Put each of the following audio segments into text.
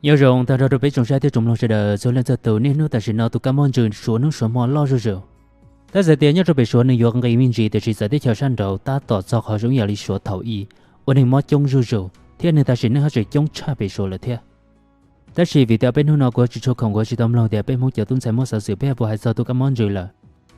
Nyob zoo tag nrho rau peb tsoom saib thiab tsoom mloog sawv daws txhua leej txhua tus. Niaj hnub tam sim no tus kab mob ntsws Suav hnub Suav hmo loj zuj zus. Tab sis tias nyob rau pem Suav nws yuav nqis me ntsis tiam sis txawv teb chaws sab nraud tab tom txog qhov zoo ib yam li Suav thaum ub, uas neeg mob coob zuj zus thiab neeg tag sim neej haj tseem coob tshaj pem Suav lawm thiab. Tab sis vim tias peb hnub no kuv tsis tshua khoom, kuv tsis tau mloog tias peb Hmoob cov tub ntxhais muab xov xwm peb puas hais txog tus kab mob ntsws lawm.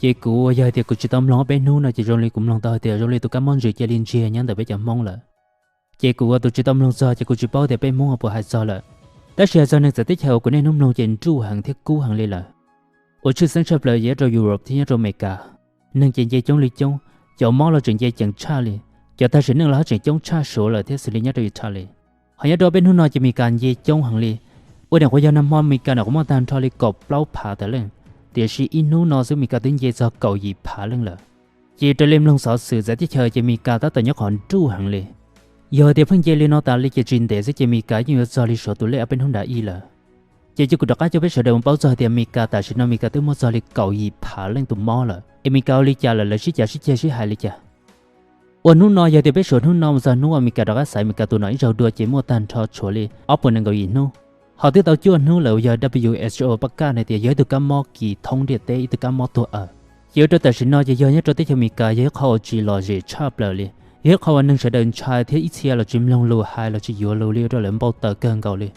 Ces kuv uas yog hais tias kuv tsis tau mloog ob peb hnub no ces zoo li kuv mloog tau hais tias zoo li tus kab mob ntsws cia li ntsiag nyob ntawm peb cov Hmoob lawm. Ces kuv ua tus tsis tau mloog txog ces kuv tsis paub tias peb Hmoob puas hais txog lawm. Tab sis hais txog neeg txawv teb chaws uas kuv niaj hnub mloog ces nruj heev thiab kub heev li lawm. Uas tshwj xeeb tshaj plaws ces nyob rau Europe thiab nyob rau Amelikas, neeg ces nce coob li coob, cov mob los tseem nce ceev tshaj li. Cov tag sim neej los haj tseem coob tshaj Suav lawm thiab xws li nyob rau Italy. Ho nyob rau peb hnub no ces Amelikas nce coob heev li. Ua nyuam qhuav yog nag hmo Amelikas nyuam qhuav muaj tag nrho li kaum plaub phav tawm leej, tiam sis ib hnub no xwb Amelikas twb nce txog kaum yim phav leej lawm. Ces raws li mloog xov xwm txawv teb chaws ces Amelikas tab tom nyob qhov nruj heev li. Yog tias pheej nce li no tas li ces tsis ntev xwb ces Amelikas yeej yuav txog li Suav tus lej ob peb hnub nrad ib lawm. Ces cia kuv rov qab coj peb sawv daws mus paub txog tias Amelikas tam sim no Amelikas twb muaj txog li kaum yim phav leej tus mob lawm es Amelikas ua li cas lawm, lawv sib cav sib ceg sib hais li cas. Uas hnub no yog tias peb Suav hnub no mus txog hnub Amelikas rov qab xaiv Amelikas tus nom ib zaug dua ces muaj tag nrho tshuav li ob puas nees nkaum yim hnub. Ho twb tau cuaj hnub lawm uas yog W H O pab kaj hais tias yog ib tug kab mob kis thoob ntiaj teb, ib tug kab mob tuag aw. Ces ua rau tam sim no ces yog nyob rau teb chaws Amelikas yog ib qho uas tsis lom zem tshaj plaws li, yog ib qho uas neeg sawv daws ntshai thiab ib txhia los tsis mloog lus hais los tsis yuav lus li, ua rau lawv npau taws kawg nkaus li.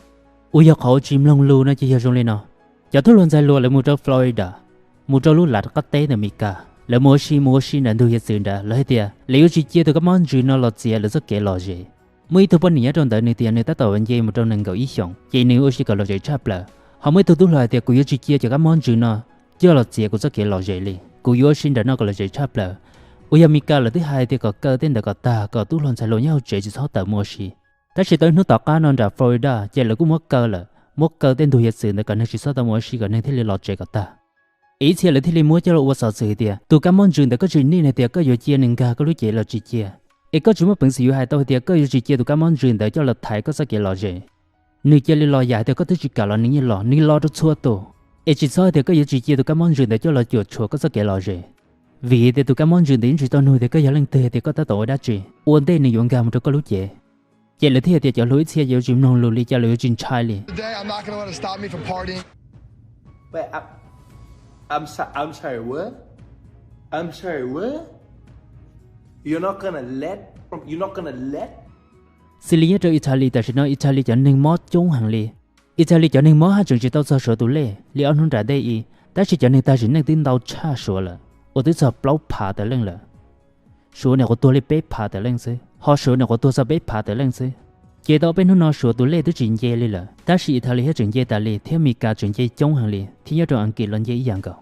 Uas yog qhov uas tsis mloog lus no ces yog zoo li no. Cov tub hluas ntxhais hluas lawv mus rau Florida, mus rau lub lav qab teb ntawm Amelikas, lawv mus ua si mus ua si nram ntug hiav txwv nrad, lawv hais tias lawv yuav tsis cia tus kab mob ntsws no los txiav lawv txoj kev lom zem. Muaj ib tug poj niam nyob rau ntawd nws tias nws tab tom nce mus rau nees nkaum ib xyoos ces nws ua si kom lom zem tshaj plaws. Ho muaj ib tug tub hluas hais tias kuv yuav tsis cia cov kab mob ntsws no coj los txiav kuv txoj kev lom zem li, kuv yuav ua si nram no kom lom zem tshaj plaws. Uas yog Amelikas lawv twb hais tias kom kaw tej ntawd kom tag kom tub hluas ntxhais hluas nyob hauv tsev tsis txhob tawm mus ua si. Tab sis tau ib hnub tom qab no nram Florida ces lawv kuj muab kaw lawm, muab kaw tej ntug hiav txwv ntawd kom neeg tsis txhob tau mus ua si kom neeg thiaj li los tsev kom tag. Es ib txhia lawv thiaj li muab coj los ua xov xwm hais tias tus kab mob ntsws ntawd koj tsis nim hais tias koj yuav cia nws nkag koj lub cev los tsis cia, es koj tsis muaj peev xwm yuav hais tau hais tias koj yuav tsis cia tus kab mob ntsws ntawd coj los thaiv koj txoj kev lom zem. Nws cia li los yam hais tias koj twb tsis kam los nws yeej los, nws los rau txhua tus. Es tsis txhob hais tias koj yuav tsis cia tus kab mob ntsws ntawd coj los cuam tshuam koj txoj kev lom zem. Vim tias tus kab mob ntsws ntawd yeej tsis tau nug tias koj yog leej twg, tias koj tab tom ua dab tsi, ua ntej nws yuav nkag mus rau koj lub cev. Ces lawv thiaj hais tias cov hluas ib txhia yuav tsis mloog lus li, cas lawv yuav tsis ntshai li. Today, I'm not gonna let it stop me from partying. Wait, I, I'm, so, I'm sorry, what? I'm sorry, what? You're not gonna let, you're not gonna let? Xws li nyob rau Italy tam sim no Italy cov neeg mob coob heev li. Italy cov neeg mob haj tseem tsis tau txog Suav tus lej li ob hnub nram ntej i, tab sis cov neeg tag sim neej twb ntau tshaj Suav lawm, uas twb txog plaub phav tawm leej lawm. Suav nyuam qhuav tuag li peb phav tawm leej xwb, ho Suav nyuam qhuav tuag txog peb phav tawm leej xwb. Ces tau peb hnub no Suav tus lej twb tsis nce li lawm, tab sis Italy thiab tseem nce tas li, thiab Amelikas tseem nce coob heev li, thiab nyob rau Askiv los nce ib yam nkaus.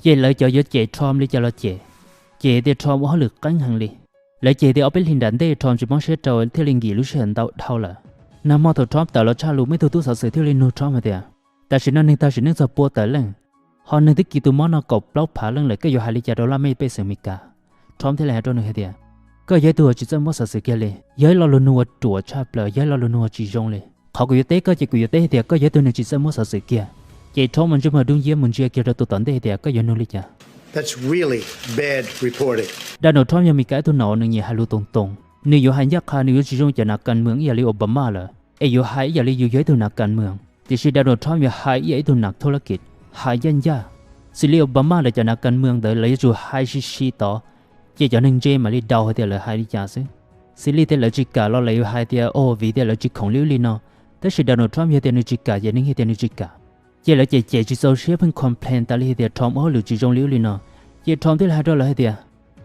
Ces lawv cov yuav cem Trump li cas los cem, cem tias Trump ua hauj lwm qeeb heev li. Lawv cem tias ob peb hlis nram ntej Trump tsis mob siab rau thiaj li nkim lub sij hawm ntau dhau lawm. Nag hmo thaum Trump tawm los tshaj lus, muaj ib tug tub xov xwm thiaj li nug Trump hais tias, tam sim no neeg tag sim neej txog pua tawm leej, ho neeg twb kis tus mob no kaum plaub phav leej lawm, koj yuav hais li cas rau laj mej pej xeem Amelikas? Trump thiaj li hais rau nws hais tias, koj yog ib tug uas tsis txawj muab xov xwm kiag li, yog ib lo lus nug uas ruam tshaj plaws, yog ib lo lus nug uas tsis zoo li. Qhov kuv yuav teb koj ces kuv yuav teb hais tias koj yog ib tug neeg tsis txawj muab xov xwm kiag. Ces Trump mas ntsej muag dub nciab mus ntsia kiag rau tus tom ntej hais tias koj yuav nug li cas. That's really bad reporting. Donald Trump yog Amelikas ib tug nom uas nws nyiam hais lus toos toos, nws yuav hais ncaj qha, nws yuav tsis zoo cov nas kas mwam ib yam li Obama lawm, es yuav hais ib yam li yus yog ib tug nas kas mwam. Tiam sis Donald Trump yuav hais ib yam ib tug nas thub lab kis, hais ncaj ncaj. Xws li Obama lawv cov nas kas mwam ntawd lawv yuav tsum hais sib sib tod, ces cov neeg ntse mam li ntau hais tias lawv hais li cas xwb. Xws li tias lawv tsis kam los lawv yuav hais tias, o, vim tias lawv tsis khoom li ub li no. Tab sis Donald Trump yog tias nws tsis kam ces neeg hais tias nws tsis kam. Ces lawv cem cem tsis txaus siab pheej complain tas li hais tias Trump ua hauj lwm tsis zoo li ub li no. Ces Trump thiaj li hais rau lawv hais tias,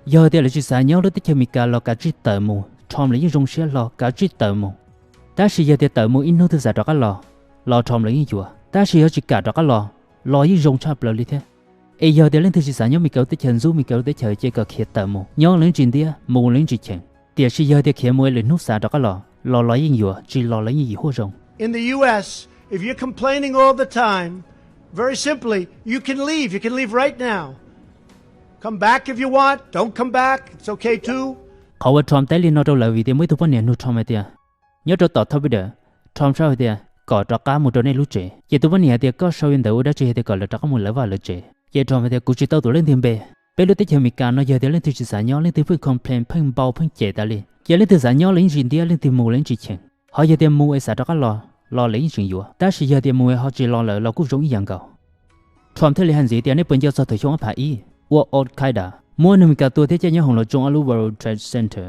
yog tias lawv tsis xav nyob lub teb chaws Amelikas los kav tsij tawm mus, Trump lawv yeej zoo siab hlo kav tsij tawm mus. Tab sis yog tias tawm mus ib hnub twg xav rov qab los, los Trump lawv yeej yuav, tab sis yog tsis kam rov qab los, los yeej zoo tshaj plaws li thiab. Es yog tias leej twg tsis xav nyob Amelikas lub teb chaws, ntxub Amelikas lub teb chaws ces kom khiav tawm mus, nyob los yeej tsis ntiab, mus los yeej tsis cheem. Tiam sis yog tias khiav mus es lwm hnub xav rov qab los, los los yeej yuav, tsis los los yeej yim huaj zoo. In the U S, if you're complaining all the time, very simply, you can leave. You can leave right now. Come back if you want. Don't come back. It's okay too. Qhov uas Trump teb li no rau lawv vim tias muaj ib tug poj niam nug Trump hais tias, nyob rau tom Twitter, Trump sau hais tias kom rov qab mus rau nej lub tsev. Ces tus poj niam hais tias koj sau li ntawd ua dab tsi hais tias kom lawv rov qab mus lawv vaj lawv tsev? Ces Trump hais tias kuv tsis tau tus leej twg npe. Peb lub teb chaws Amelikas no yog tias leej twg tsis xav nyob, leej twg pheej complain pheej npau pheej cem tas li, ces leej twg xav nyob los yeej tsis ntiab, leej twg mus los yeej tsis cheem. Ho yog tias mus es xav rov qab los, los lawv yeej tseem yuav, tab sis yog tias mus ho tsis los lawm los kuj zoo ib yam nkaus. Trump thiaj li hais ntxiv tias nej puas nco txog thaum xyoo ob phav ib uas Al Qaeda muab neeg Meskas tua thiab caij nyob hoom los tsoo ob lub World Trade Center.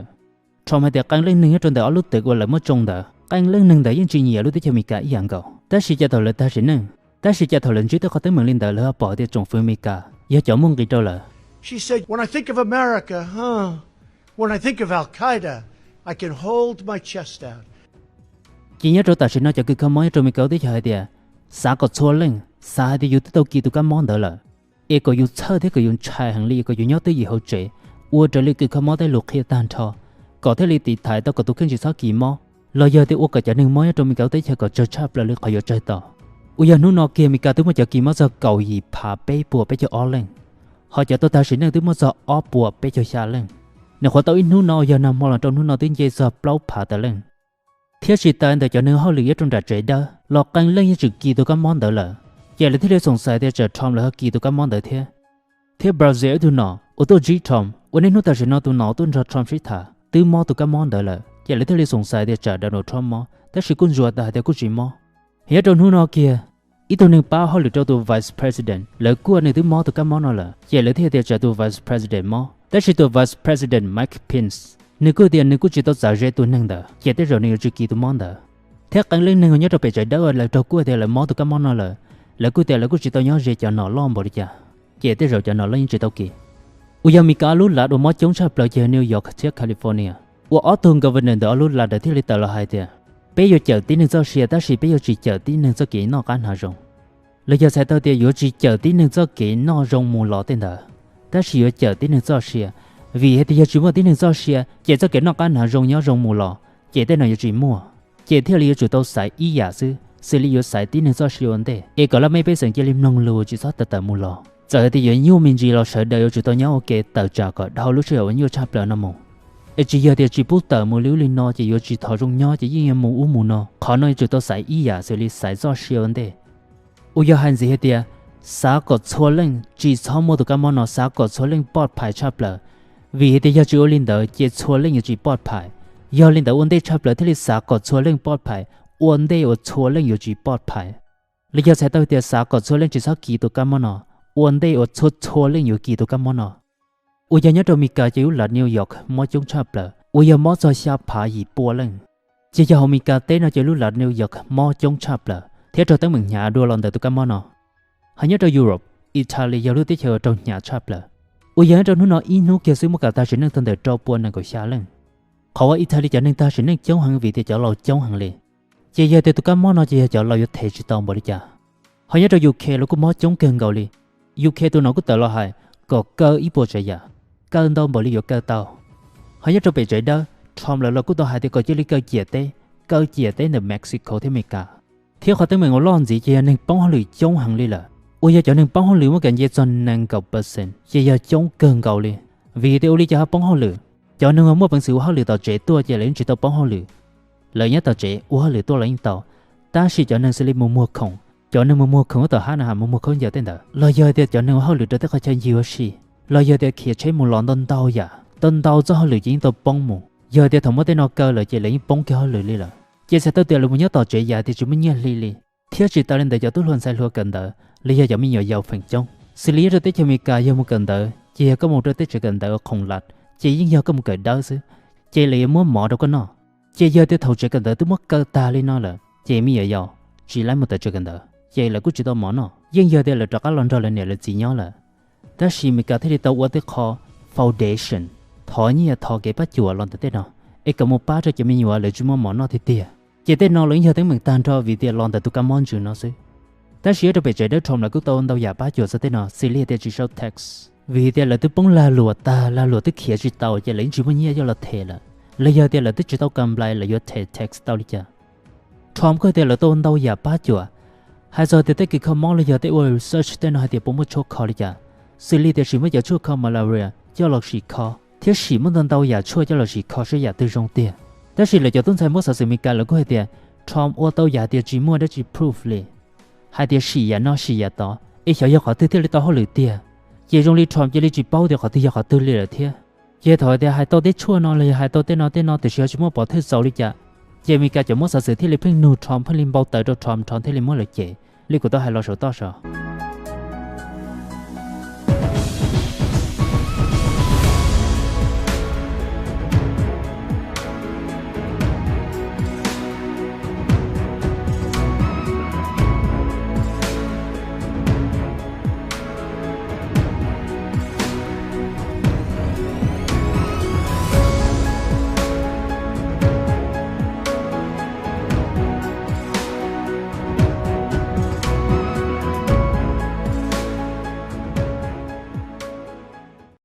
Trump hais tias qee leej neeg nyob rau ntawm ob lub twg uas lawv muab tsoo ntawd, qee leej neeg ntawd yeej tsis nyiam lub teb chaws Amelikas ib yam nkaus, tab sis cas thaum lawv tag sim neej, tab sis cas thaum lawv ntsib tej qhov teeb meem li ntawd lawv ho pom tias tsoom fwv Amelikas yog cov muaj nqis rau lawv. She said, when I think of America, huh, when I think of Al Qaeda, I can hold my chest out. Ces nyob rau tam sim no cov kws kho mob nyob rau Amelikas teb chaws hais tias xav kom txhua leej xav hais tias yus twb tau kis tus kab mob ntawd lawm, es kom yus txhawj thiab kom yus ntshai heev li, kom yus nyob twj ywm hauv tsev, ua raws li kws kho mob tej lus qhia tag nrho, kom thiaj li tiv thaiv tau kom tus kheej tsis txhob kis mob, los yog tias ua kom cov neeg mob nyob rau Amelikas teb chaws kom tsawg tshaj plaws li qhov yuav tsawg tau. Uas yog hnub no kiag Amelikas twb muaj cov kis mob txog kaum yim phav peb puas peb caug ob leej, ho cov tuag tag sim neej twb muaj txog ob puas peb caug xya leej. Nws qhuav tau ib hnub no uas yog nag hmo los rau hnub no twb nce txog plaub phav tawm leej. Thiab tsis tas ntawm cov neeg hauj lwm nyob rau nram tsev dawb los qee leej yeej tseem kis tus kab mob ntawd lawm, ces lawv thiaj li xoom xaiv tias tsam Trump lawv ho kis tus kab mob ntawd thiab. Thiab Brazil ib tug nom uas tuaj ntsib Trump uas niaj hnub tam sim no tus nom tuaj nrog Trump sib tham twb mob tus kab mob ntawd lawm, ces lawv thiaj li xoom xaiv tias tsam Donald Trump mob, tab sis kuj ntsuas tas hais tias kuj tsis mob. Nyob rau hnub no kiag, ib tug neeg pab hauj lwm rau tus vice president lawv kuj nws twb mob tus kab mob no lawm, ces lawv thiaj tias tsam tus vice president mob, tab sis tus vice president Mike Pence nws kuj tias nws kuj tsis tau txav ze tus neeg ntawd, ces tej zaum nws yuav tsis kis tus mob ntawd. Thiab qee leej neeg uas nyob rau pem tsev dawb uas lawv raug kuj tias lawv mob tus kab mob no lawm, lawv kuj tias lawv kuj tsis tau nyob ze cov nom loj npaum li cas, ces tej zaum cov nom loj yeej tsis tau kis. Uas yog Amelikas lub lab uas mob coob tshaj plaws ces yog New York thiab California, uas ob tug governor ntawm ob lub lab ntawd thiaj li tawm los hais tias peb yuav cawm tib neeg txoj sia tab sis peb yuav tsis cawm tib neeg txoj kev noj qab hnav zoo. Los yog txhais tau tias yuav tsis cawm tib neeg txoj kev noj zoo mus los tej ntawd, tab sis yuav cawm tib neeg txoj sia, vim hais tias yog tsis muaj tib neeg txoj sia ces txoj kev noj qab hnav zoo nyob zoo mus los ces tej no yuav tsis muaj, ces thiaj li yuav tsum tau xaiv ib yam xwb, xws li yuav xaiv tib neeg txoj sia ua ntej es kom laj mej pej xeem cia li mloog lus tsis txhob tawm tawm mus los. Txawm hais tias yuav nyuaj me ntsis los sawv daws yuav tsum tau nyob ua ke tawm tsam kom dhau lub sij hawm uas nyuaj tshaj plaws no mus, es tsis yog tias tsis pub tawm mus li ub li no ces yuav tsis tau zoo nyob ces yeej yuav mus ub mus no. Qhov no yuav tsum tau xaiv ib yam xws li xaiv txoj sia ua ntej. Uas yog hais ntxiv hais tias xav kom txhua leej tsis txhob muaj tus kab mob no, xav kom txhua leej poj phais tshaj plaws, vim hais tias yog tsis ua li ntawd ces txhua leej yuav tsis poj phais. Yog li ntawd ua ntej tshaj plaws thiaj li xav kom txhua leej poj phais, ua ntej uas txhua leej yuav tsis poj phais. Los yog txhais tau tias xav kom txhua leej tsis txhob kis tus kab mob no, ua ntej uas txhua txhua leej yuav kis tus kab mob no. Uas yog nyob rau Amelikas ces lub lab New York mob coob tshaj plaws uas yog mob txog xya phav yim pua leej. Ces yog hauv Amelikas teb no ces lub lab New York mob coob tshaj plaws thiab raug teeb meem hnyav dua los ntawm tus kab mob no. Ho nyob rau Europe, Italy yog lub teb chaws uas raug hnyav tshaj plaws, uas yog nyob rau hnub no ib hnub kiag xwb muaj kam tag sim neej tau ntawm rau pua nees nkaum xya leej. Qhov uas Italy cov neeg tag sim neej coob heev vim tias cov laus coob heev li, ces yog tias tus kab mob no ces yog cov laus yuav them tsis tau npaum li cas. Ho nyob rau UK los kuj mob coob kawg nkaus li. UK tus nom kuj tawm los hais kom kaw ib puas tsav yam, kaw ntau npaum li yuav kaw tau. Ho nyob rau pem tsev dawb, Trump lawv los kuj tau hais tias kom cia li kaw ciam teb, kaw ciam teb ntawm Mexico thiab Amelikas. Thiab qhov teeb meem uas loj ntxiv ces yog neeg poob hauj lwm coob heev li lawm, uas yog cov neeg poob hauj lwm muaj kev nce txog nees nkaum percent ces yog coob kawg nkaus li. Vim tias ua li cas ho poob hauj lwm? Cov neeg uas muaj peev xwm ua hauj lwm tom tsev tuaj ces lawv yeej tsis tau poob hauj lwm, lawv nyob tom tsev ua hauj lwm tuaj los yeej tau. Tab sis cov neeg xws li mus muag khoom, cov neeg mus muag khoom tom hab na has mus muag khaub ncaws tej ntawd, los yog tias cov neeg ua hauj lwm rau tej qhov chaw ncig ua si, los yog tias khiav tsheb mus los ntau ntau yam, tau ntau txoj hauj lwm ces yeej tau poob mus. Yog tias thaum muaj tej no kaw lawm ces lawv yeej poob kiag hauj lwm li lawm. Ces txhais tau tias lawv mus nyob tom tsev yam tias tsis muaj nyiaj hli li. Thiab tsis tas li ntawd cov tub hluas ntxhais hluas kawm ntawv los yog cov me nyuam yaus feem coob, xws li nyob rau teb chaws Amelikas yog mus kawm ntawv ces yog koj mus rau tej tsev kawm ntawv uas khoom lam, ces yeej yog koj mus kawm dawb xwb, ces lawv yuav muab mov rau koj noj. Ces yog tias thaum tsev kawm ntawv twb muab kaw tag li no lawm ces me nyuam yaus tsis laib mus tawm tsev kawm ntawv ces lawv kuj tsis tau mov noj, yeej yog tias lawv rov qab los nrog lawv niam lawv txiv nyob lawm. Tab sis Amelikas thiaj li tau ua tej qho foundation, thov nyiaj thov kev pab cuam los ntawm tej no, es kom mus pab rau cov me nyuam lawv tsis muaj mov noj tiag tiag. Ces tej no los yeej yog teeb meem tag nrho vim tias los ntawm tus kab mob ntsws no xwb. Tab sis nyob rau pem tsev dawb Trump lawv kuj tau ntau yam pab cuam txog tej no, xws li tias tsis sau tax, vim tias lawv twb poob lag luam tag, lag luam twb khiav tsis tau ces lawv yeej tsis muaj nyiaj coj los them lawm, los yog tias lawv twb tsis tau comply lawv yuav them tax tau li cas. Trump kuj hais tias lawv tau ntau yam pab cuam. Hais txog tias tej kws kho mob los yog tej ua research tej no hais tias puas muaj tshuaj kho li cas, xws li tias sim muab cov tshuaj kho malaria coj los sim kho, thiab sim muab ntau ntau yam tshuaj coj los sim kho saib yam twg zoo tiag. Tab sis lawv cov tub ntxhais muab xov xwm Amelikas lawv kuj hais tias Trump ua tau yam tias tsis muaj dab tsi proof li, hais tias sim yam no sim yam tod es xyov yog qhov twg thiaj li tau hauj lwm tiag. Ces zoo li Trump cia li tsis paub tias qhov twg yog qhov twg li lawm thiab. Ces thaum tias hais tau tej tshuaj no los yog hais tau tej no tej no tiam sis ho tsis muaj pov thawj txaus li cas, Ces Amelikas cov muab xov xwm thiaj li pheej nug Trump, pheej li npau taws rau Trump, Trump thiaj li muab lawv cem li kuv tau hais los saum toj so.